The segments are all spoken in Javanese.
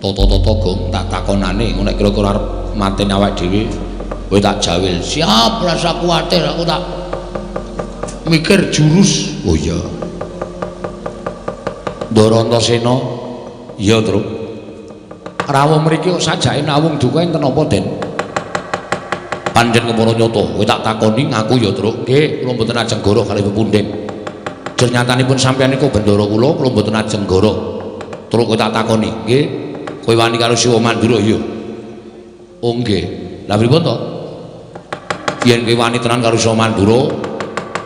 Tata-tata gong tak takonane ngono nek kira-kira arep mateni awake dhewe kowe tak jawil. Siap, rasa kuwatir aku tak mikir jurus. Oh iya. Ndara Antasena, iya, Truk. Rawuh mriki kok sajake nawung duka enten apa, Den? Pancen kepara nyata, kowe tak takoni ngaku ya, Truk. Nggih, kula mboten ajeng goroh kalih pepunden. Jer nyatanipun sampeyan niku bendara kula, kula mboten ajeng goroh. Truk kowe tak takoni, nggih. Kowe wani karo Siwa Mandura ya? Oh nggih. Lah pripun to? Yen kowe wani tenan karo Siwa Mandura,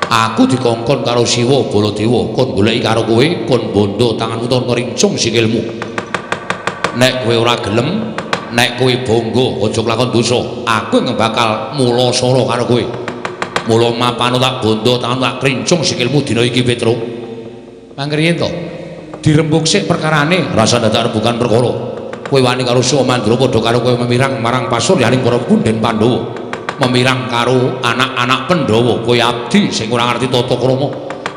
aku dikongkon karo Siwa Baladewa kon goleki karo kowe, kon bondo tanganmu ton ngrincung sikilmu. Nek kowe ora gelem, nek kowe bangga aja kelakon dosa, aku yang bakal mulasara karo kowe. Mula mapano tak bondo tanganmu tak krincung sikilmu dina iki, Petruk. Mangkriyen to? Dirembug sik perkarane, rasa dadak rembugan perkara. Kowe wani karo Siwa Mandura padha karo kowe memirang marang pasuryaning para punden Pandhawa. Memirang karo anak-anak Pandhawa, kowe abdi sing ora ngerti tata krama,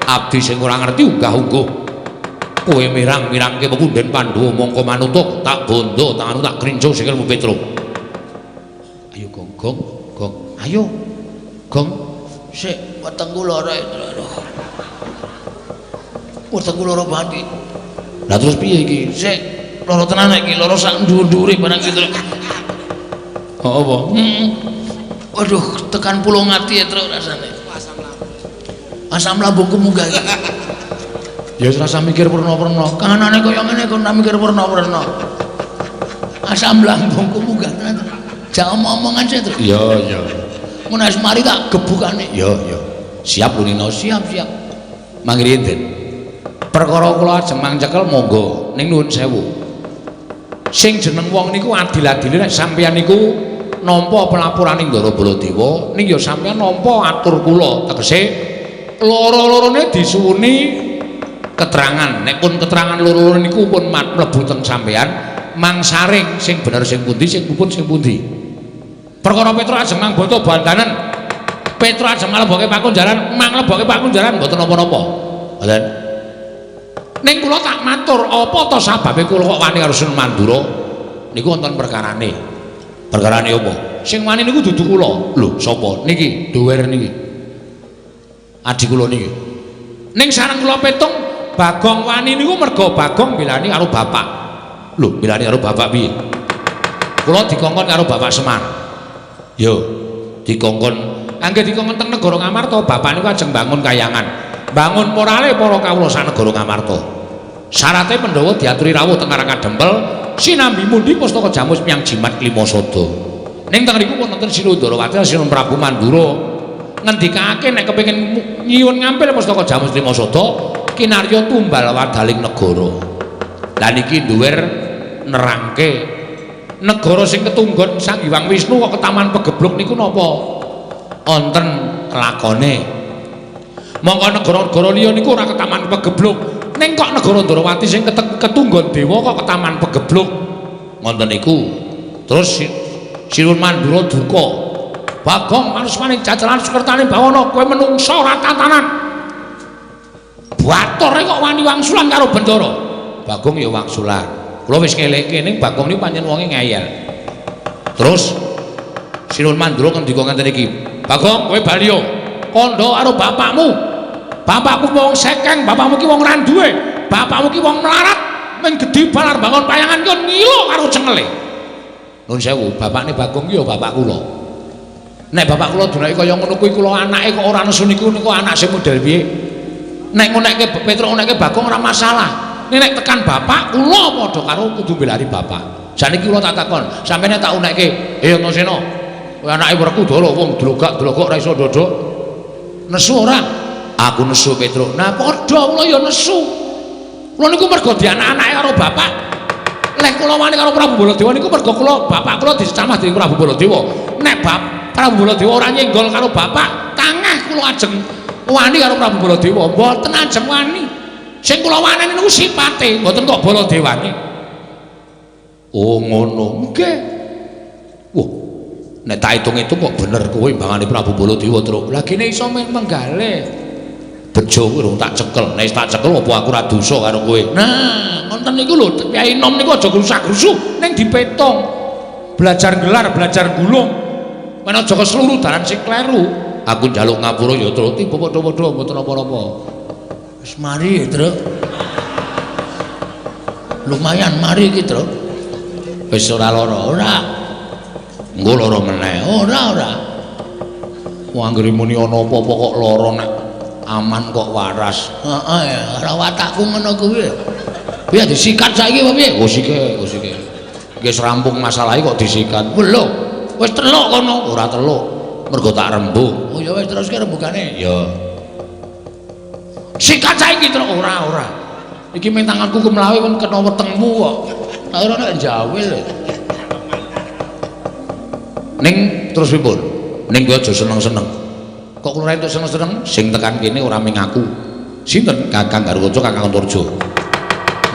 abdi sing ora ngerti unggah-ungguh. Kowe mirang-mirangke pepunden Pandhawa mongko manuta tak bondo tanganmu tak krincung sikilmu, Petruk. Ayo gong gong gong, ayo gong. Sik wetengku lara. Aduh. Wetengku lara banget iki. Lah terus piye iki? Sik lara tenan iki, lara sak dhuwur-dhuwure barang iki, Truk. Oh apa? Heeh. Waduh, tekan pulung ati ya, Truk, rasane. Asam lambungku munggah iki. Ya wis rasa mikir perna-perna. Kanane kaya ngene kok ora mikir werna-werna. Asam lambungku munggah tenan. Jangan omong-omongan sih, Truk. Iya, iya. Mun wis mari tak gebukane. Iya, iya. Siap Lunina, siap, siap. Mangriyin, Den. Perkara kula ajeng mangcekel monggo ning nuwun sewu. Sing jeneng wong niku adil-adile nek sampeyan niku nampa pelapuraning Ndara Baladewa, ning ya sampeyan nampa atur kula, tegese loro-lorone disuwuni keterangan. Nek pun keterangan loro-loro niku pun mlebu teng sampeyan, mangsaring sing bener sing pundi, sing puput sing pundi. Perkara Petruk ajeng mangboto bantanen. Petruk ajeng mleboke pakunjaran, mangleboke pakunjaran mboten napa-napa. Ngoten. Ning kula tak matur, apa to sababe kula kok wani karo Sunan Mandura? Niku wonten perkarane. Perkarane apa? Sing wani niku dudu kula. Lho, sapa? Niki, duwer niki. Adi kula niki. Ning sareng kula petung Bagong wani niku merga Bagong belani karo bapak. Lho, belani karo bapak piye? Kula dikongkon karo Bapak Semar. Yo, dikongkon. Angge dikongkon teng negara Ngamarta, bapak niku ajeng bangun kayangan. Bangun morale para kawula sak negara Ngamarta. Syarate Pandhawa diaturi rawuh teng Karang Kadempel sinambi mundi pustaka jamus miyang jimat Klimasada. Ning teng riku wonten Sinuwun Ndarawati Sinuwun Prabu Mandura ngendikake nek kepengin nyuwun ngampil pustaka jamus Klimasada kinarya tumbal wadaling negara. Lah niki duwer nerangke negara sing ketunggon Sang Hyang Wisnu kok ketaman pegebluk niku napa wonten kelakone. Mongko negara-negara liya niku ora ketaman pegebluk. Ning kok negara Ndarawati sing ketunggon dewa kok ketaman pegebluk. Ngoten niku. Terus Sinuwun Mandura duka. Bagong manusmaning jajalan sukertane bawana kowe menungsa ora tatanan. Batore kok wani wangsulan karo Bendara. Bagong ya wangsulan. Kula wis ngelingke ning Bagong niku pancen wonge ngeyel. Terus Sinuwun Mandura ngendika ngenten iki. Bagong kowe bali yo. Kandha karo bapakmu. Bapakku wong sekeng, bapakmu ki wong ra duwe, bapakmu ki wong melarat, mung gedhi balar bangun payangan ki ngilo karo cengele. Nuwun sewu, bapakne Bagong ki ya bapak kula. Nek bapak kula dunake kaya ngono kuwi kula anake kok ora nesu niku niku anak sing model piye? Nek ngonekke Petruk ngonekke Bagong ora masalah. Nek tekan bapak kula padha karo kudu mbelani bapak. Saniki kula tak takon, sampeyan tak unekke, "Eh Antasena, kowe anake Werkudara wong dlogak-dlogok ora iso ndodok." Nesu ora? Aku nesu Petruk. Nah padha kula ya nesu. Kula niku mergo dianak-anake karo bapak. Leh kula wani karo Prabu Baladewa niku mergo kula bapak kula dicamah dening Prabu Baladewa. Nek Prabu Baladewa ora nyenggol karo bapak, tangah kula ajeng wani karo Prabu Baladewa. Mboten ajeng wani. Sing kula waneni niku sipate, mboten kok Baladewane. Oh ngono. Nggih. Wah, nek tak hitung-hitung kok bener kowe mbangane Prabu Baladewa, Truk. Lah gene iso menggalih. Bejo kuwi rung tak cekel. Nek tak cekel apa aku ora dosa karo kowe. Nah, ngoten niku lho, Kyai Nom niku aja grusak-grusu ning dipetong. Belajar gelar, belajar gulung. Men aja keseluruh dalan sing kleru. Aku njaluk ngapura ya, Truk. Tiba padha-padha mboten apa-apa. Wis mari ya, Truk. Lumayan mari iki, Truk. Wis ora lara, ora. Engko lara meneh. Ora, ora. Wong anggere muni ana apa-apa kok lara nek aman kok waras. Heeh, ora watakku ngono kuwi. Piye disikat saiki apa piye? Oh sike, oh sike. Iki wis rampung masalahe kok disikat. Lho, wis teluk kono. Ora teluk. Mergo tak rembug. Oh ya wis teruske rembugane. Ya. Sikat saiki terus ora, ora. Iki ming tanganku kemlawe kon kena wetengmu kok. Tak ora nek jawil. Ning terus pripun? Ning kowe aja seneng-seneng. Kok kula entuk seneng-seneng? Sing tekan kene ora ming aku. Sinten? Kakang Garukaca, Kakang Antarja.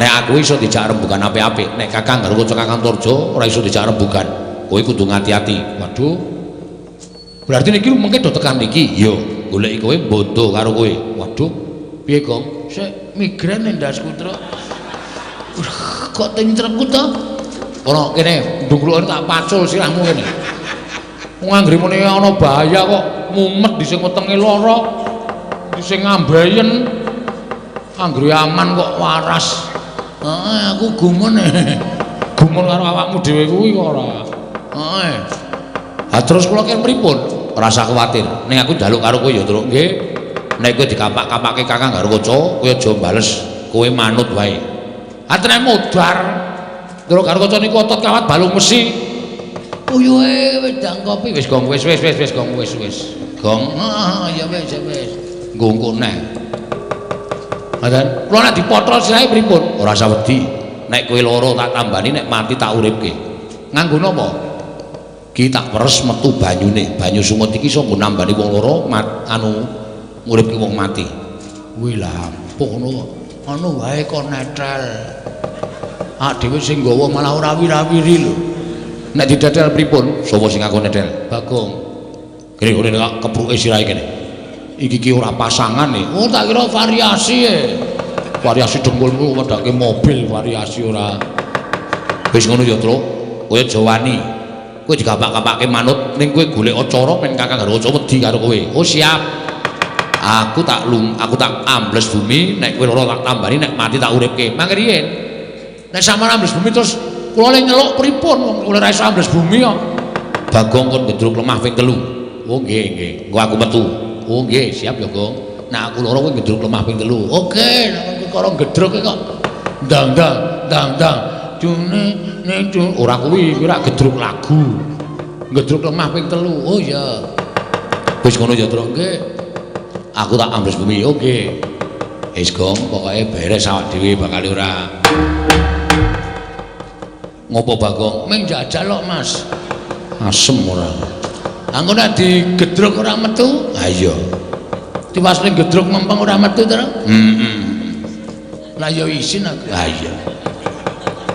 Nek aku iso dijak rembugan apik-apik, nek Kakang Garukaca, Kakang Antarja ora iso dijak rembugan. Kowe kudu ngati-ati. Waduh. Berarti niki mengke do tekan niki. Iya, goleki kowe bondo karo kowe. Waduh. Piye, Gong? Sik migrain ndasku, Truk. Kok tentremku to? Ora kene, ndungkluk tak pacul sirahmu kene. Wong anggere muni ana bahaya kok mumet di sing wetenge lara, di sing ngambeyen. Anggere aman kok waras. Heeh, aku gumun. Gumun karo awakmu dhewe kuwi kok ora. Heeh. Ha terus kula ken pripun? Ora usah kuwatir. Ning aku njaluk karo kowe ya, Truk. Nggih. Nek kowe dikapak-kapake Kakang Garukaca, kowe aja bales. Kowe manut wae. Atene modar. Truk Garukaca niku otot kawat balung mesi. Uyuhe wedang kopi wis gong wis wis wis wis gong wis wis. Gong. Heeh, ya wis wis. Nggo neh. Ngoten. Kula nek dipotrol sirahe pripun? Ora usah wedi. Nek kowe lara tak tambani, nek mati tak uripke. Nganggo napa? Ki tak peres metu banyune. Banyu sungut iki iso nggo nambani wong lara anu nguripke wong mati. Kuwi lampuh ngono. Anu wae kok netel. Awak dhewe sing nggawa malah ora wira-wiri lho. Nek didetel pripun? Sapa sing aku netel? Bagong. Kene kene kepruke sirahe kene. Iki ki ora pasangan e. Oh tak kira variasi e. Variasi dengkulmu wedake mobil variasi ora. Wis ngono ya, Truk. Kowe aja wani. Kowe digapak-gapake manut ning kowe golek cara men Kakang Garukaca wedi karo kowe. Oh siap. Aku tak aku tak ambles bumi, nek kowe lara tak tambani, nek mati tak uripke. Mangke riyen. Nek sampeyan ambles bumi terus kula le nyeluk pripun wong kula ora iso ambles bumi kok. Bagong kon gedruk lemah ping 3. Oh nggih nggih. Engko aku metu. Oh nggih, siap ya, Gong. Nek aku lara kowe gedruk lemah ping 3. Oke, nek perkara gedruk kok ndang ndang ndang ndang dune ne dun ora kuwi, kuwi ora gedruk lagu. Gedruk lemah ping 3. Oh iya. Wis ngono ya, Truk. Nggih. Aku tak ambles bumi. Oke. Wis, Gong, pokoke beres awak dhewe bakal ora. Ngopo Bagong? Ming jajal kok, Mas. Asem ora. Angko nek digedruk ora metu? Ha iya. Tiwas ning gedruk mempeng ora metu to? Heeh. Lah ya isin aku. Ha iya.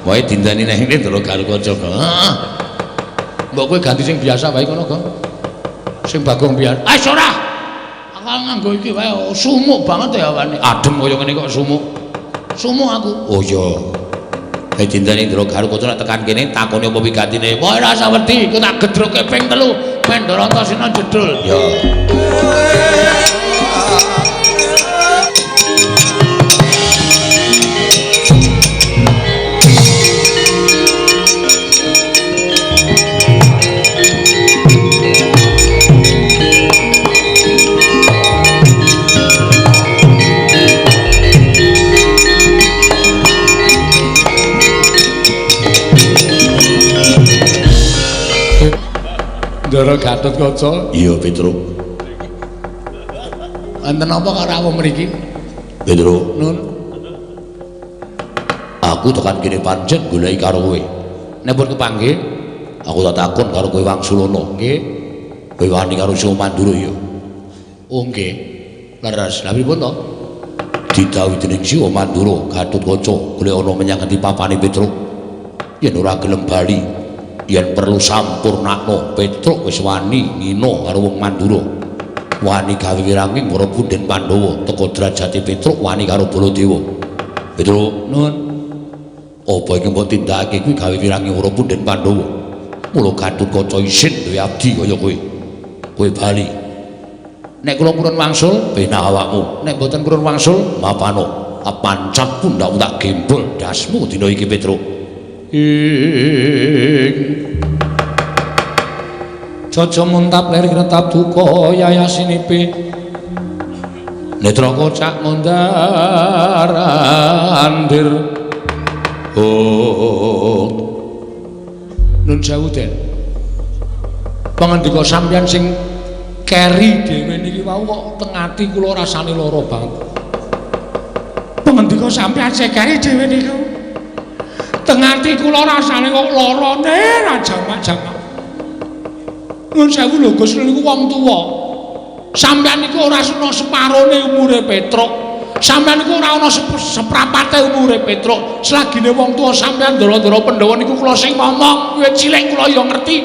Wae dindani nang ngene Ndara Garukaca. Heeh. Mbok kowe ganti sing biasa wae kono, Gong. Sing Bagong biasa. Ah ora. Aku nganggo iki wae sumuk banget ya awane. Adem kaya ngene kok sumuk. Sumuk aku. Oh iya. Eh dindani Ndara Garukaca nek tekan kene takoni apa wigatine. Wah ora usah wedi, iku tak gedruke ping 3 ben Ndarantasena jedul. Ya. Ndara Gatotkaca. Iya, Petruk. Enten apa kok rawuh mriki? Petruk. Nun. Aku tekan kene pancen goleki karo kowe. Nek pun kepanggih, aku tak takon karo kowe Wangsulana. Nggih. Kowe wani karo Siwa Mandura ya? Oh nggih. Leres. Lha pripun to? Didhawuhi dening Siwa Mandura, Gatotkaca golek ana menyang ngendi papane Petruk. Yen ora gelem bali, yen perlu sampurnakno Petruk wis wani ngina karo wong Mandura. Wani gawe wiranging para punden Pandhawa teka derajate Petruk wani karo Baladewa. Petruk, nuwun. Apa iki mbok tindakake kuwi gawe wiranging para punden Pandhawa? Mula Gatotkaca isin duwe abdi kaya kowe. Kowe bali. Nek kula purun wangsul, bena awakmu. Nek mboten purun wangsul, mapano. Pancat pundhakmu tak gembol dasmu dina iki Petruk. Ing Jaja muntap lir kretap duka yayasinipi netra kocak mundar andir. Oh, nun sewu Den, pangandika sampeyan sing keri dhewe niki wau kok teng ati kula rasane lara banget. Pangandika sampeyan sing keri dhewe niku teng ati kula rasane kok larane ra jamak-jamak. Nun sewu lho Gus, niku wong tuwa. Sampeyan niku ora ana separone umure Petruk. Sampeyan niku ora ana seprapate umure Petruk. Selagine wong tuwa sampeyan ndara-ndara Pandhawa niku kula sing ngomong, wiwit cilik kula ya ngerti.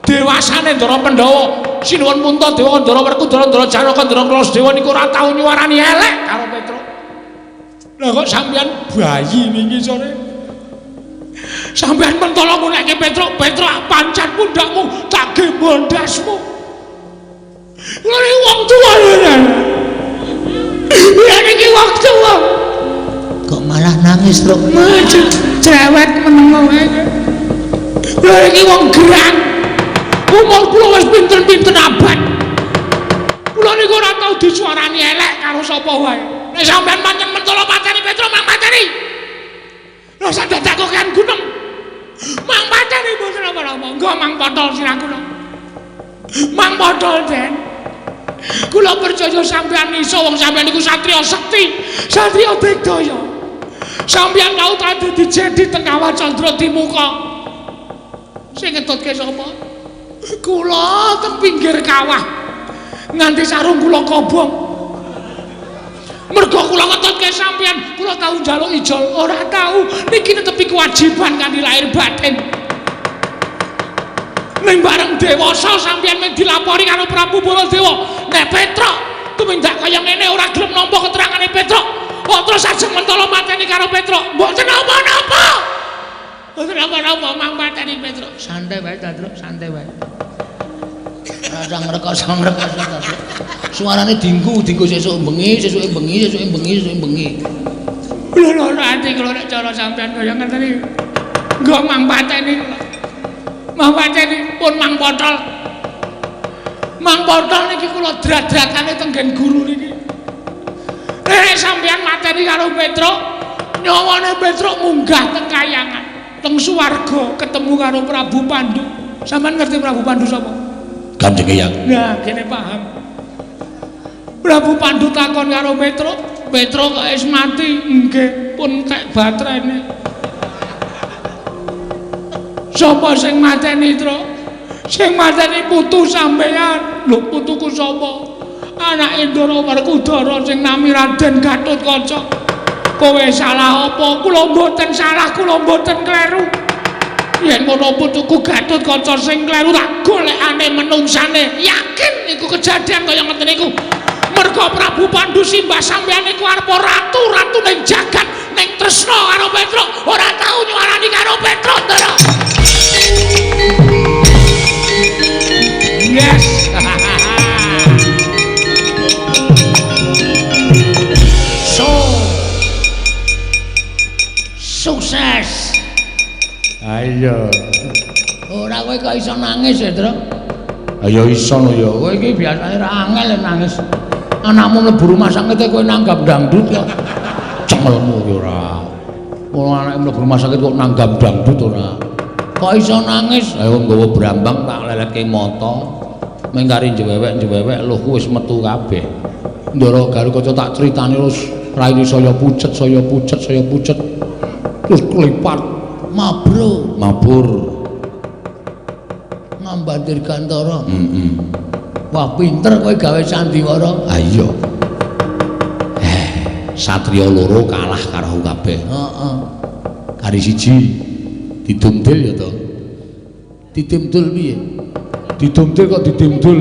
Dewasane Ndara Pandhawa, Sinuwun Puntadewa, Ndara Werkudara, Ndara Janaka, Ndara Kaladewa niku ora tau nyuwarani elek karo Petruk. Lah kok sampeyan bayi niki sore? Sampeyan mentolo ngunekke Petruk, Petruk pancat pundhakmu, tak gembol ndasmu. Lha niki wong tuwa lho. Lha niki wong tuwa. Kok malah nangis, Truk? Cerewet meneng wae. Lha niki wong gerang. Umur kula wis pinten-pinten abad. Kula niku ora tau disuarani elek karo sapa wae. Nek sampeyan pancen mentolo pateni Petruk, mang pateni. Lha sak dadak kok kan gunung. Mang pateni mboten napa-napa. Nggo mang potol sirah kula. Mang potol, Den. Kula percaya sampeyan iso, wong sampeyan niku satriya sekti, satriya digdaya. Sampeyan tau dadi jedi teng Kawah Candra Dimuka. Sing ngetutke sapa? Kula teng pinggir kawah. Nganti sarung kula kobong. Mergo kula ngetutke sampeyan, kula tau njaluk ijol, ora tau. Niki netepi kewajiban kanthi lahir batin. Ning bareng dewasa sampeyan mung dilapori karo Prabu Baladewa. Nek Petruk tumindak kaya ngene ora gelem nampa keterangane Petruk. Kok terus ajeng mentolo mateni karo Petruk. Mboten napa-napa. Mboten napa-napa mang mateni Petruk. Santai wae ta, Truk, santai wae. Rasa ngrekoso-ngrekoso ta, Truk. Suarane dingku, dingku sesuk bengi, sesuke bengi, sesuke bengi, sesuke bengi. Lho lho ati kula nek cara sampeyan kaya ngeten iki. Nggo mang pateni kula. Mang pateni pun mang potol. Mang potol niki kula drat-dratane teng nggen guru niki. Nek sampeyan mateni karo Petruk, nyawane Petruk munggah teng kayangan, teng swarga ketemu karo Prabu Pandu. Sampeyan ngerti Prabu Pandu sapa? Kanjeng Eyang. Nah, kene paham. Prabu Pandu takon karo Petruk, Petruk kok wis mati? Nggih, pun tek baterene. Sapa sing mateni, Truk? Sing mateni putu sampeyan. Lho, putuku sapa? Anake Ndara Werkudara sing nami Raden Gatotkaca. Kowe salah apa? Kula mboten salah, kula mboten kleru. Yen ngono putuku Gatotkaca sing kleru tak golekane menungsane. Yakin iku kejadian kaya ngeten niku. Mergo Prabu Pandu simbah sampeyan iku arep ratu-ratu ning jagat ning tresna karo Petruk, ora tau nyuwarani karo Petruk, Ndara. Yes. So sukses. Ayo. Ora kowe kok iso nangis ya, Truk? Ayo iso lho ya. Kowe iki biasane ra angel nangis. Anakmu mlebu rumah sakit kowe nanggap dangdut kok. Cengelmu ki ora. Wong anake mlebu rumah sakit kok nanggap dangdut ora. Kok iso nangis? Ayo nggawa brambang tak leletke mata. Meng kari njewewek-njewewek luhku wis metu kabeh. Ndara Garukaca tak critani terus raine saya pucet, saya pucet, saya pucet. Terus klipat mabro, mabur. Ngamban Dirgantara. Heeh. Wah, pinter kowe gawe sandiwara. Ha iya. Satriya loro kalah karo kabeh. Heeh. Kari siji didumdil ya to. Didumdul piye? Didumdil kok didumdul.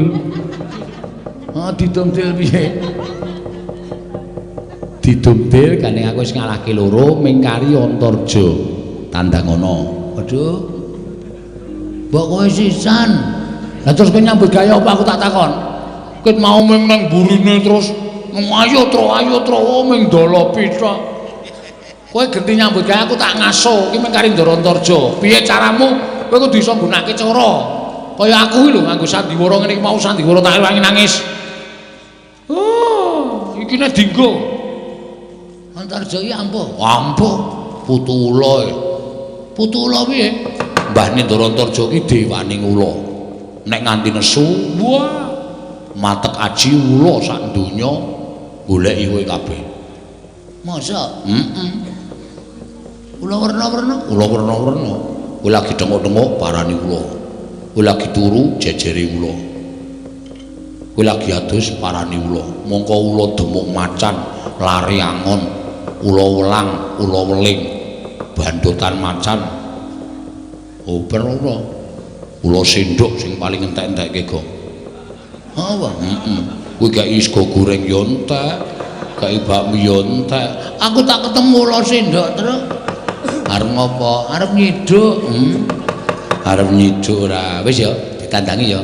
Oh, didumdil piye? Didumdil gandeng aku wis ngalahke loro mingkari Antarja. Tandang ana. Waduh. Mbok kowe sisan. Lah terus kowe nyambut gawe apa aku tak takon? Ket mau ming nang burine terus ayo tro ming dolopi tok. Kowe genti nyambut gawe aku tak ngaso iki ming kari Ndara Antarja. Piye caramu? Kowe kudu iso nggunakake cara. Kaya aku iki lho nganggo sandiwara ngene iki mau sandiwara tak wangi nangis. Oh, iki nek dinggo. Antarja iki ampuh. Ampuh. Putu ula. Putu ula piye? Mbahne Ndara Antarja iki dewaning ula. Nek nganti nesu, wah, matek aji ula sak donya goleki kowe kabeh. Masa? Heeh. Ula werna-werna? Ula werna-werna. Kowe lagi dengok-dengok parani ula. Kowe lagi turu jejere ula. Kowe lagi adus parani ula. Mongko ula demung macan, lari angon, ula welang, ula weling, bandotan macan. Oper ula. Ula sendok sing paling entek-entekke go. Apa? Heeh. Kowe gak sego goreng yo entek, gak bakmi yo entek. Aku tak ketemu ula sendok terus. Arep ngopo? Arep nyiduk. Arep nyiduk ora. Wis ya, ditandangi ya.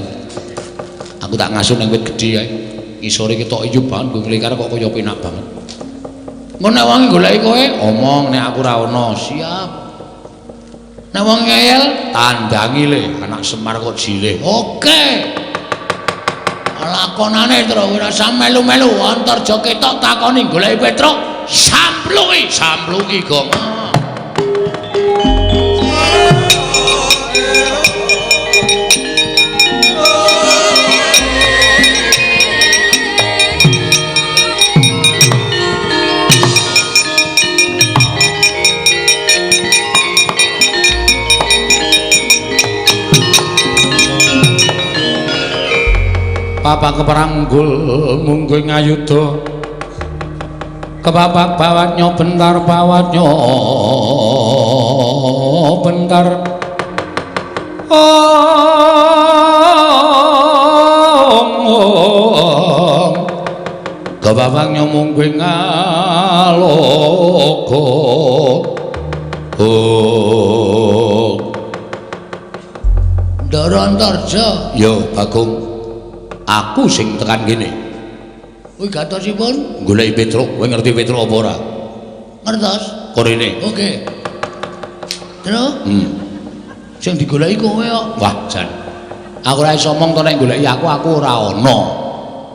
Aku tak ngasuh ning wit gedhe kae. Ngisore ketok ijo banget nggo nglingkar kok kaya penak banget. Engko nek wong goleki kowe, omong nek aku ora ono. Siap. Nek wong ngeyel, tandangi le, anak Semar kok jilih. Oke. Lakonane terus ora usah melu-melu, Antarja ketok takoni goleki Petruk, samplungi, samplungi gong. Papak keperanggul mungguh ngayuda kepapak bawatnya bentar bawatnya bentar ong kepapaknya mungguh ngalogo oh Ndara Antarja. Yo Bagong, aku sing tekan kene. Kuwi gatosipun goleki Petruk. Kowe ngerti Petruk apa ora? Ngertos. Korene. Oke. Terus? Sing digoleki kowe kok. Wah, jan. Aku ora iso omong to nek goleki aku, aku ora ana.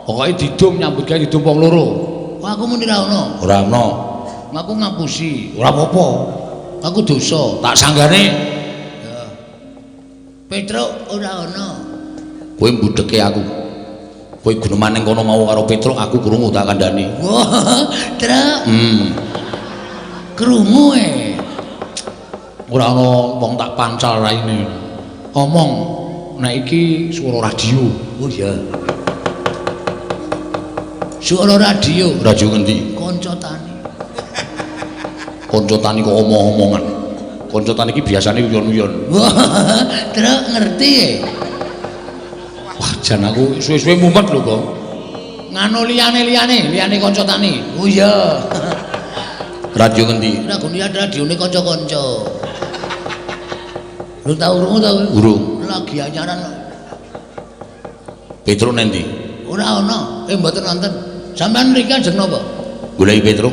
Pokoke didum nyambut gawe didum wong loro. Kok aku muni ora ana? Ora ana. Aku ngapusi. Ora apa-apa. Aku dosa. Tak sanggane. Ya. Petruk ora ana. Kowe mbudheke aku. Kowe guneman ning kono mau karo Petruk, aku krungu tak kandhani. Wah, Truk. Krungu e. Ora ana wong tak pancal raine. Omong nek iki swara radio. Oh iya. Swara radio. Radio ngendi? Kanca tani. Kanca tani kok omong-omongan. Kanca tani iki biasane uyon-uyon. Wah, Truk ngerti e. Wah, jan aku suwe-suwe mumet lho kok. Nganu liyane-liyane, liyane kanca tani. Oh iya. Radio ngendi? Ragone radione kanca-kanca. Lu tau krungu ta kowe? Urung. Lagi ajaran. Petruk nendi? Ora ana. Mboten wonten. Sampeyan mriki ajeng napa? Goleki Petruk.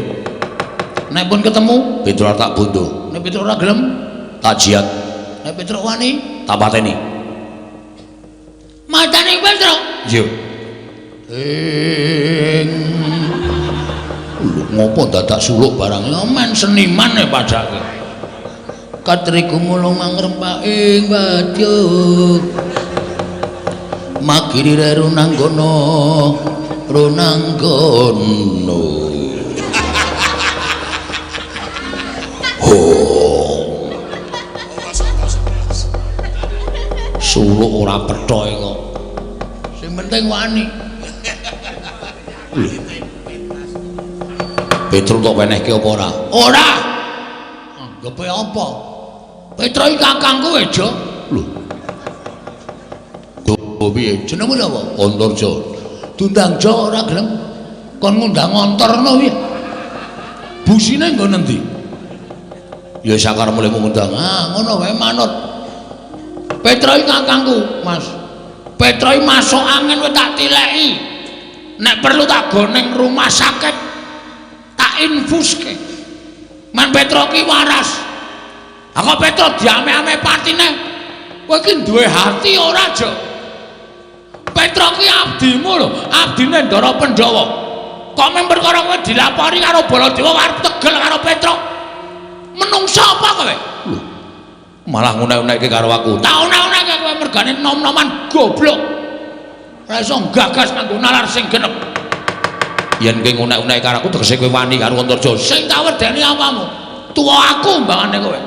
Nek pun ketemu, Petruk tak bondo. Nek Petruk ora gelem, tak jiat. Nek Petruk wani, tak pateni. Matane Petruk. Iya. Ing lho ngopo dadak suluk barang? Ya men seniman e padake. Katriku mulung mangrempak ing wadya. Magiri runanggono runanggono. Oh. Suluk ora pethoke kok. Sing penting wani. Petruk tok wenehke apa ora? Ora. Anggepe apa? Petruk iki kakangku ejo. Lho. Go piye? Jenengmu sapa? Antarja. Diundang Jo ora gelem. Kon ngundang ngontor ngono piye? Busine nggo nendi? Ya sakarepmu lek ngundang. Ah, ngono wae manut. Petro iki kakangku, Mas. Petro iki masuk angin kowe tak tileki. Nek perlu tak go ning rumah sakit, tak infuske. Man Petro ki waras. Aku Petro diame-ame patine. Kowe iki duwe hati ora, Jo? Petro ki abdimu lho, abdine Ndara Pandhawa. Kok mung perkara kowe dilapori karo Baladewa arep tegel karo Petro? Menungsa apa kowe? Lho, malah ngunek-unekke karo aku. Tak unek-unekke kowe mergane nom-noman goblok. Ora iso gagas nganggo nalar sing genep. Yen kowe ngunek-unekke karo aku tegese kowe wani karo Antarja. Sing tak wedeni apamu? Tuwa aku mbangane kowe.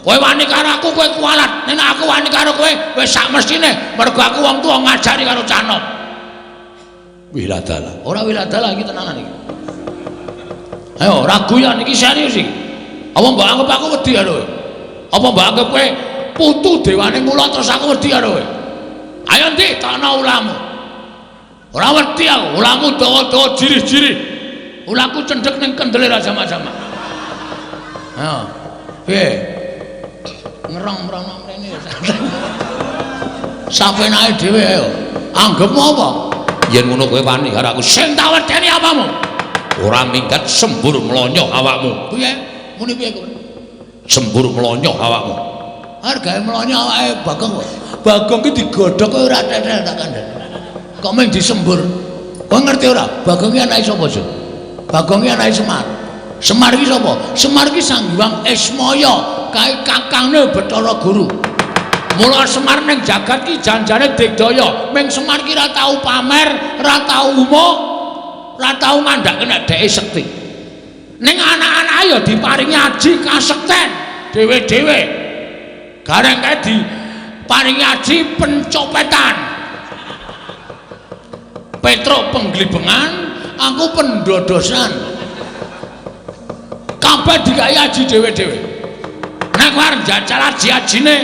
Kowe wani karo aku kowe kualat. Nek aku wani karo kowe wis sak mestine mergo aku wong tuwa ngajari karo cah nom. Wiladalah. Ora wiladalah iki tenanan iki. Ayo ora guyon iki serius iki. Apa mbok anggap aku wedi karo kowe? Apa mbok anggap kowe putu dewane mula terus aku wedi karo kowe? Ayo ndi takno ulamu. Ora wedi aku, ulamu dawa-dawa jirih-jirih. Ulaku cendhek ning kendele ra jama-jama. Ayo. Piye? Ngerong mrono mrene ya. Sapenake dhewe ayo. Anggepmu apa? Yen ngono kowe wani karo aku. Sing tak wedeni apamu? Ora minggat sembur mlonyoh awakmu. Piye? Muni piye kowe? Sembur mlonyoh awakmu. Arep gawe mlonyoh awake Bagong kok. Bagong ki digodhog kowe ora tetel tak kandhani. Kok mung disembur. Kowe ngerti ora? Bagong ki anake sapa, Jo? Bagong ki anake Semar. Semar ki sapa? Semar ki Sang Hyang Ismaya, kae kakangne Bathara Guru. Mula Semar ning jagat ki janjane digdaya. Ming Semar ki ora tau pamer, ora tau umuk, ora tau ngandhake nek dheke sekti. Ning anak-anake ya diparingi aji kasekten dhewe-dhewe. Gareng kae diparingi aji pencopetan. Petruk penglibengan, aku pendodosan. Kabeh dikai aji dhewe-dhewe. Nek kowe arep njajal aji-ajine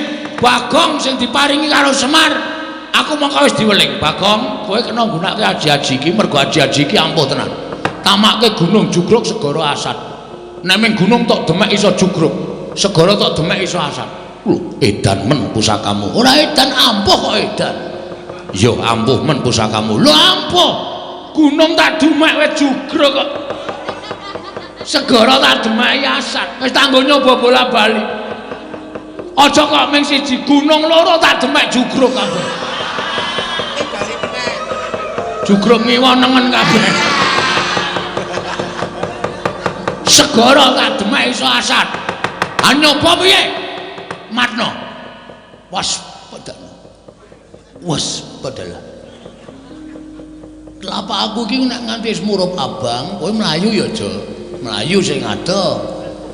Bagong sing diparingi karo Semar, aku mongko wis diweling. Bagong, kowe kena nggunakake aji-aji iki mergo aji-aji iki ampuh tenan. Tamake gunung jugruk segara asat. Nek ming gunung tok demek iso jugruk, segara tok demek iso asat. Lho, edan men pusakamu. Ora edan, ampuh kok edan. Ya ampuh men pusakamu. Lho ampuh. Gunung tak demek wis jugruk kok. Segara tak demeki asat. Wis tak nggo nyoba bola-bali. Aja kok ming siji gunung loro tak demek jugruk kabeh. Jugruk ngiwa nengen kabeh. Segara tak demek iso asat. Ha nyoba piye? Matno. Waspadana. Waspadalah. Telapak aku iki nek nganti wis murup abang, kowe mlayu ya, Jo. Mlayu sing adoh.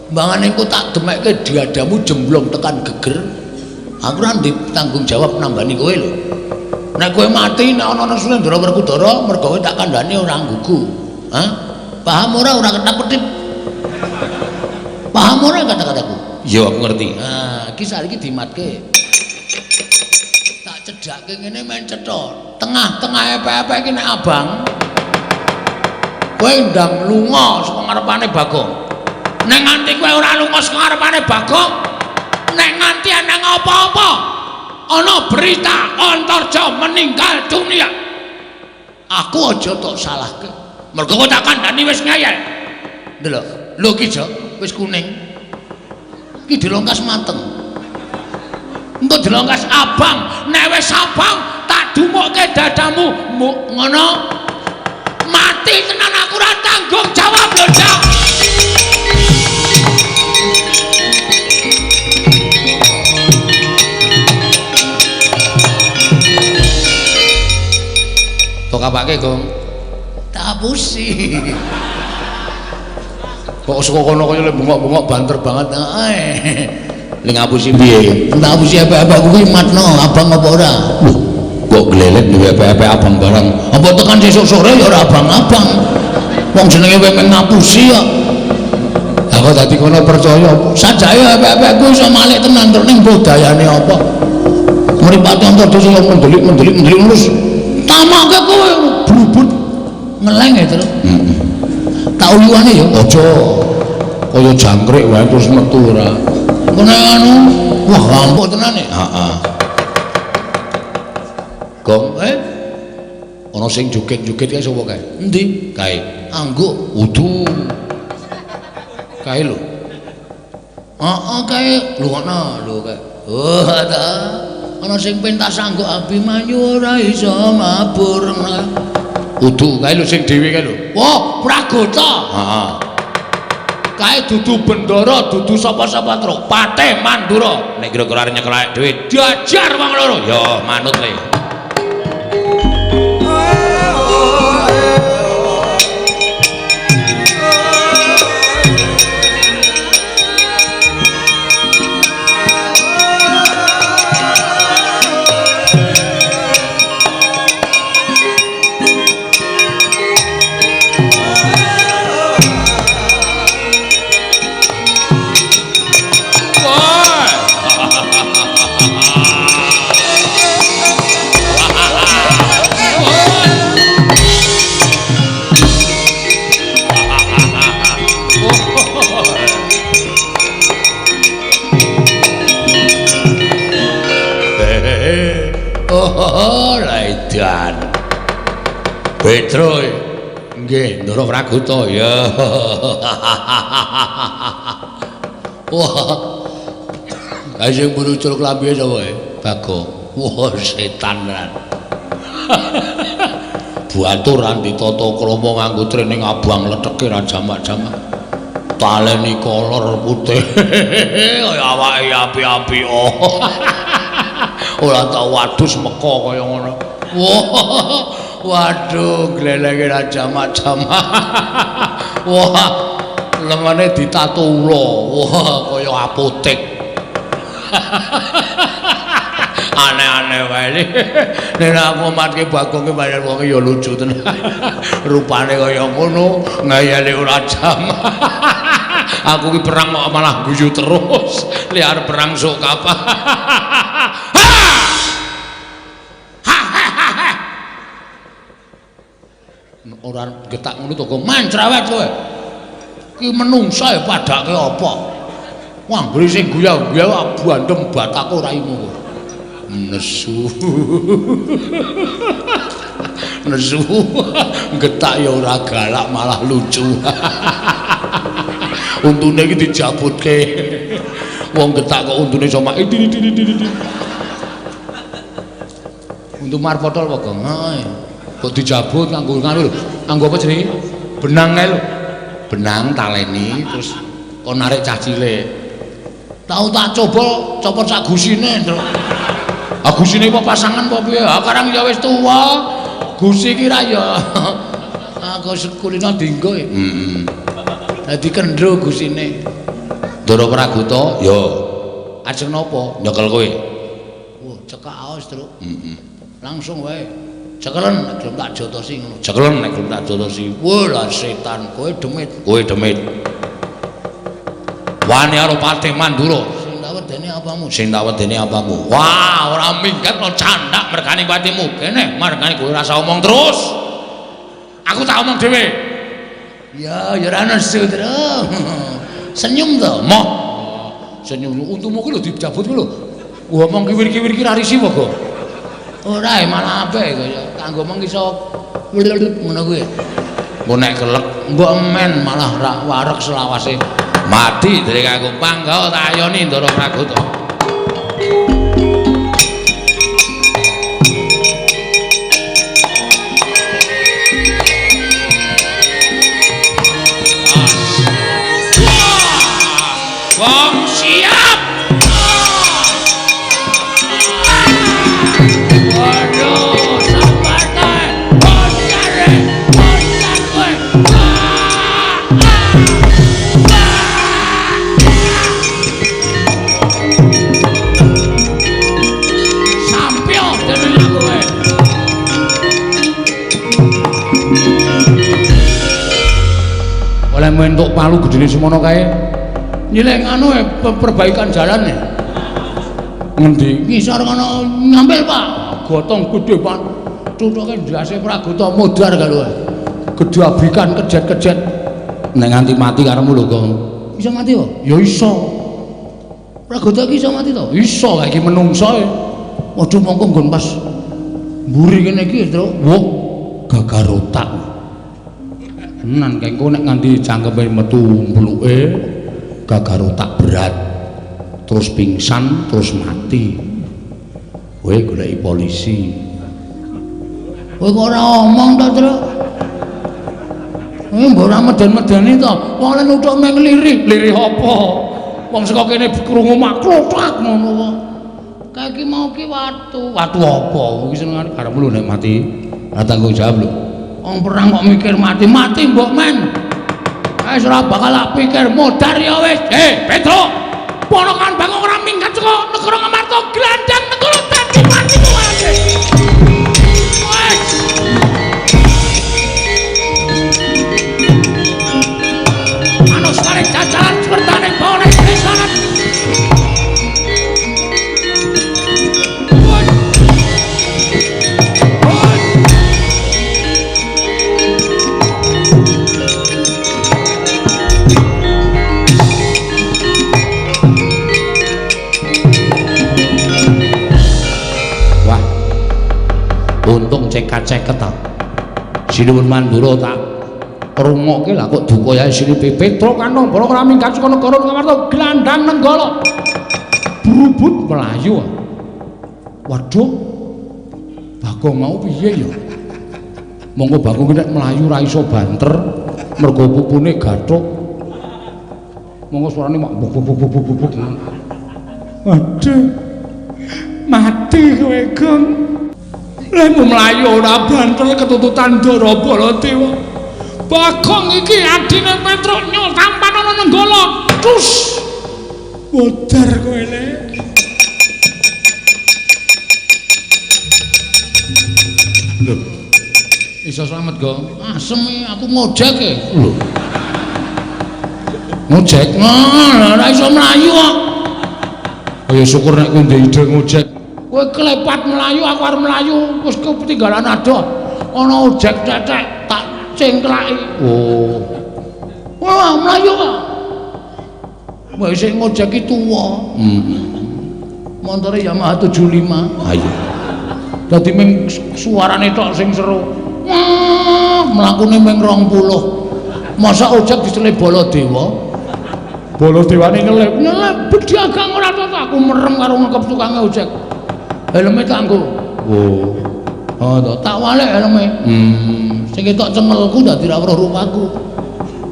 Mbangane engko tak demekke diadamu jemblong tekan geger. Aku ora ndek tanggung jawab nambani kowe lho. Nek kowe mati nek ana Sulendra Werkudara mergo kowe tak kandhani ora nggugu. Hah? Paham ora ora ketap-ketip? Paham ora kata-kataku? Iya, aku ngerti. Nah, iki saiki dimatke. Tak cedhakke ngene men cetha. Tengah-tengah epek-epek iki nek abang. Kowe ndang lunga saka ngarepane Bagong. Nek nganti kowe ora lunga saka ngarepane Bagong, nek nganti ana apa-apa, ana berita Antarja meninggal dunia. Aku aja tok salahke. Mergo kowe tak kandhani wis ngeyel. Ndelok, lho iki Jo, wis kuning. Iki dilongkas mateng. Engko dilongkas abang, nek wis abang tak dumukke dadamu. Muk ngono. Mati tenan aku ora tanggung jawab lho, Cak. Tok apake, Gong? Tak hapusi. Kok saka kono kaya bengok-bengok banter banget. Heeh. Ning ngapusi piye? Tak hapusi epek-epek kuwi matno abang apa ora? Lho, kok glelet duwe epek-epek abang barang. Apa tekan sesuk sore ya ora abang-abang. Wong jenenge kowe mung ngapusi kok. Lah kok dadi kono percaya apa? Sajake epek-epek kuwi iso malik tenan terus ning budayane apa? Mripate Antarja sing mendelik-mendelik mendelik terus tamake kowe brubut ngeleng ya, Truk. Heeh. Tak uyuane ya aja. Kaya jangkrik wae terus metu ora. Ngono anu, wah ampuh tenan e. Heeh. Gong, ana sing joget-joget kae sapa kae? Endi? Kae. Angguk. Udu. Kae lho. Heeh, kae. Lho ana lho kae. Oh, ta. Ana sing pentas angguk Abimanyu ora iso mabur. Udu, kae lho sing dhewe kae lho. Wah, Pragota. Heeh. Kae dudu bendara, dudu sapa-sapa, Truk. Patih Mandura. Nek kira-kira arep nyekel awake dhewe, diajar wong loro. Ya, manut le. Petro nggih Ndara Pragota ya. Wah. Kae sing brucul klambiye sapa e? Bagong. Wah, setan tenan. Buaturan ditata krama nganggo training abang letheke ra jamak-jamak. Taleni kolor putih. Kaya awake api-api. Ora tau adus meka kaya ngono. Wah. Waduh, glelenge ra jamak-jamak. Wah, lengene ditato ula. Wah, kaya apotek. Aneh-aneh wae. Nek aku matke Bagong ki pancen wong ya lucu tenan. Rupane kaya ngono, ngayale ora jamak. Aku ki perang kok malah guyu terus. Liar perang sok kapan. Ora getak ngono to, Gong. Mancrawet kowe. Ki menungsa ya padake apa? Wah, anggere sing guya-guya abu andem batako raimu. Nesu. Nesu. Getak ya ora galak malah lucu. Untune iki dijabutke. Wong getak kok untune iso mak. Untu marpotol apa, Gong? Heeh. Kok dijabut nganggo nganu lho. Nganggo apa jenenge? Benang kae lho. Benang taleni terus kon narik cah cilik. Tau tak coba copot sak gusine, Truk. Ah gusine apa pasangan apa piye? Ah karang ya wis tuwa. Gusi ki ra ya. Aku sekulino dinggo ya. Heeh. Dadi kendro gusine. Ndara Pragota, ya. Ajeng napa? Nyekel kowe. Wah, cekak aos, Truk. Heeh. Langsung wae. Cekelen nek gelem tak jotosi ngono. Cekelen nek gelem tak jotosi. Wah, lah setan, kowe demit. Kowe demit. Wani karo Patih Mandura. Sing tak wedeni apamu? Sing tak wedeni apamu? Wah, ora minggat no candak mergane patimu. Kene mergane kowe ora usah omong terus. Aku tak omong dhewe. Ya, ya ora nesu, Truk. Senyum to? Moh. Senyum untumu ki lho dijabut ki lho. Ngomong kiwir-kiwir ki ra risi apa, Gong? Ora malah apik kaya kanggo meng iso ngono kuwi. Engko nek kelek mbok men malah ra wareg selawase. Mati dene kanggo pangga tak ayoni Ndara Pragota. Wong siap. Waduh, sabar ta. Bocare, bocah kowe. Sampyo dene kowe. Oleh mentuk palu gedene semono kae. Nyileng anu perbaikan jalan ya. Ngendi? Ngisor ngono ngambil, Pak. Gotong gede, Pak. Kethuke ndase Pragota modar karo. Gedabikan kejet-kejet. Nek nganti mati karepmu lho, Gong. Iso mati kok? Ya iso. Pragota iki iso mati to? Iso, iki menungso e. Waduh mongko nggon pas mburi kene iki, Truk. Wah, gagar otak. Tenan kengko nek nganti cangkeme metu mbluke gagar otak berat. Terus pingsan, terus mati. Kowe goleki polisi. Kowe kok ora omong to, Truk? Kowe mbok ora meden-medeni to. Wong lek nuthuk meng lirih. Lirih apa? Wong saka kene krungu maklothak ngono kok. Kae iki mau ki watu. Watu apa? Iki senengane karepmu lho nek mati. Ora tanggung jawab lho. Wong perang kok mikir mati. Mati mbok men. Wis ora bakal tak pikir modar ya wis. Petruk. Ponokan Bagong ora minggat saka negara Ngamarta glandang negara dadi mati wae. Wes. Manusare jajaran sepertane bawane krisanan. Wah. Untung cekat-ceket ta. Sinuwun Mandura tak rungokke lah kok duka yae silipe Petruk Kanthong Barong ora minggat saka negara Ngamarta glandang Nenggala. Brubut mlayu. Waduh. Bagong mau piye ya? Monggo Bagong nek mlayu ra iso banter mergo pupune gathuk. Monggo suarane mak buk buk buk buk buk. Waduh. Mati kowe, Gong. Lemu mlayu ora banter ketututan Ndara Baladewa. Bagong iki adine Petruk nyul tampan ana Nenggala. Tus. Modar kowe le. Lho. Iso slamet, Gong. Asem aku ngojek e. Lho. Ngojek? Ora iso mlayu kok. Kaya syukur nek kowe ndek ide ngojek. Kowe klepat mlayu, aku arep mlayu, wis ketinggalan adoh. Ana ojek tetek tak cengklaki. Oh. Wah, mlayu kok. Wah, sing ngojek ki tuwa. Heeh. Montore Yamaha 75. Ha iya. Dadi ming suarane tok sing seru. Wah, mlakune ming 20. Masa ojek dicelip Baladewa? Baladewane nyelip. Nyelip pedagang ora toto, aku merem karo ngekep tukange ojek. Helme tak nggo. Oh. Oh to, tak walik helme. Sing ketok cengelku dadi ra weruh rupaku.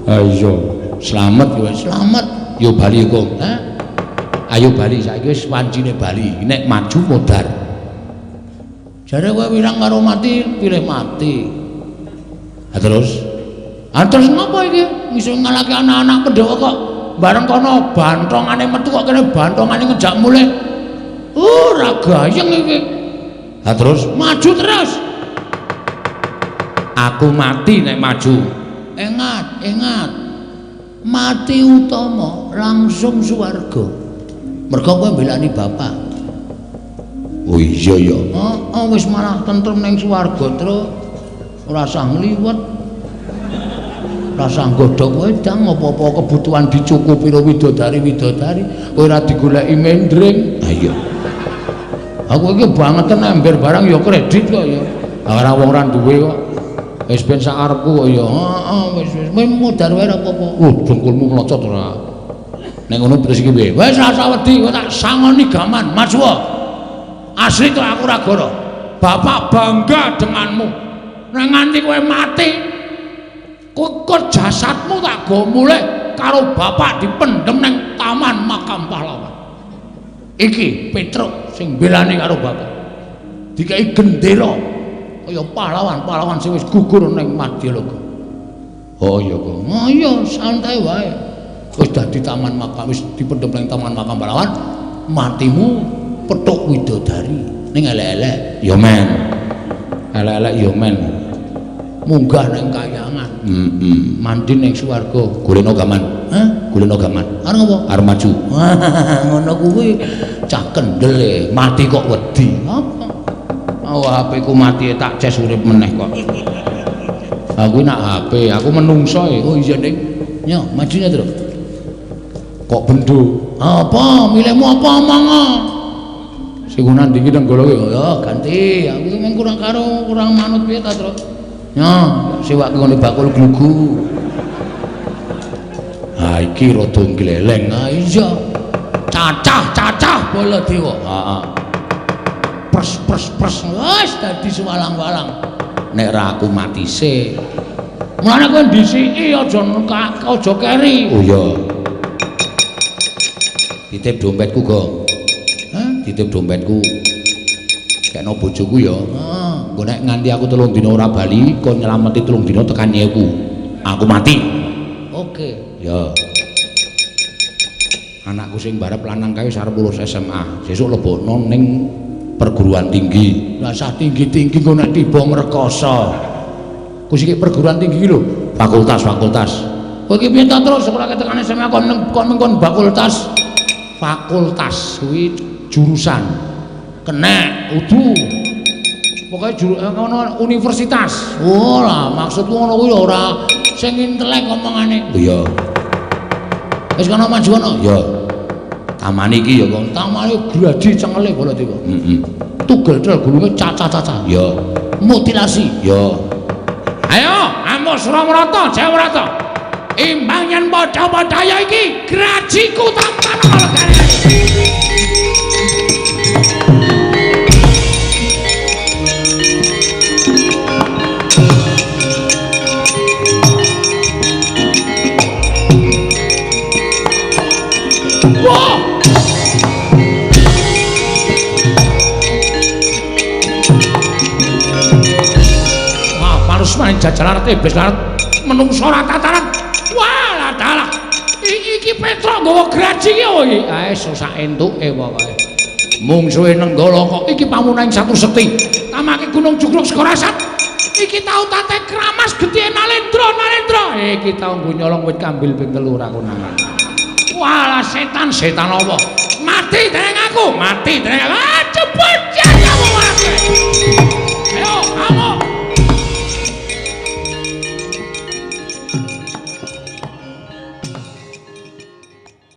Ha iya, slamet kowe. Slamet. Yo bali, Kong. Hah? Ayo bali saiki wis wancine bali. Nek maju modar. Jare kowe wirang karo mati, pilih mati. Ha terus? Ha terus ngopo iki? Iso ngalahke anak-anak Pandhawa kok bareng kono bantongane metu kok kene bantongane ngejak mulih. Ora gayeng iki. Ha terus maju terus. Aku mati nek maju. Ingat, ingat. Mati utama langsung swarga. Mergo kowe mbelani bapak. Oh iya ya. Heeh, wis malah tentrem ning swarga, Truk. Ora usah ngliwet. Ora usah nggodhog wedang, apa-apa kebutuhan dicukupi karo widodari-widodari, kowe ora digoleki mendring. Ha iya. Aku iki bangeten ember barang ya kredit kok ya. Ora wong ora duwe kok. Wis ben sak arepku kok ya. Heeh, wis wis modar wae ora apa-apa. Dengkulmu mlocot ora. Nek ngono terus iki piye? Wis ora usah wedi, kowe tak sangoni gaman, maju. Asli to aku ora goro. Bapak bangga denganmu. Nek nganti kowe mati, kok jasadmu tak go mulih karo bapak dipendhem ning taman makam pahlawan. Iki Petruk sing mbelani karo bapak. Dikai gendera kaya pahlawan-pahlawan sing wis gugur ning Madyaloka. Oh iya kok. Oh iya, santai wae. Wis dadi taman makam, wis dipendhem ning taman makam pahlawan, matimu petuk widodari ning elek-elek. Ya men. Elek-elek ya men. Munggah ning kayangan. Heeh. Mandi ning swarga. Golekno gaman. Hah? Golekno gaman. Arep ngopo? Arep maju. Ngono kuwi cah kendel e, mati kok wedi. Apa? Oh, HP ku mati tak ces urip meneh kok. Aku nak HP, aku menungso e. Oh iya, Ning. Yo, majunya, Truk. Kok bendo? Apa? Milihmu apa omong? Sing nandingi Nenggala kuwi. Ya, ganti. Aku ki mung kurang karo kurang manut piye ta, Truk? Yo, sewak ngene bakul glugu. Ha iki rada gleleng. Ha iya. Cacah-cacah Baladewa. Heeh. Pres pres pres. Wis dadi suwalang-walang. Nek ra aku mati sik. Mulane kowe ndhisiki aja aja keri. Oh iya. Titip dompetku, Gong. Hah? Titip dompetku. Kekno bojoku ya. Heeh. Engko nek nganti aku 3 dina ora bali, kon nyelameti 3 dina tekan nyeku. Aku mati. Oke. Ya. Anakku sing barep lanang kae wis arep lulus SMA. Sesuk lebokno ning perguruan tinggi. Lah sah tinggi-tinggi engko nek tiba ngrekoso. Ku siki perguruan tinggi iki lho, fakultas-fakultas. Kowe iki piye ta terus ora tekan SMA kon kon kon fakultas. Fakultas kuwi jurusan. Kenek udu. Pokoke ngono universitas. Oh lah maksudku ngono kuwi ora sing intelek omongane. Oh iya. Wis kono maju kono. Ya. Taman iki ya kok. Tamane graji cengele Baladewa. Heeh. Tugel tel gulunge cacah-cacah. Ya. Mutilasi. Ya. Ayo, amuk Suramarata, Jawarata. Imbang yen padha-padha iki grajiku tampan legane. Wah! Wah, parusman jajaran iblis larat menungso ora tataran. Wah, dalah. Iki Petruk nggawa graji iki apa iki? Ae sak entuke pokoke. Mungsuhe Nenggala kok iki pamunaing satu sekti. Tamake Gunung Jugruk Sekorasat. Iki tau tate kramas getih Nalendra, Nalendra. Iki tau nggo nyolong wit kambil ping 3 ora konangan. Walah setan, setan apa? Mati dening aku, mati dening aku. Ah, cepet jamu mati. Ayo, kamu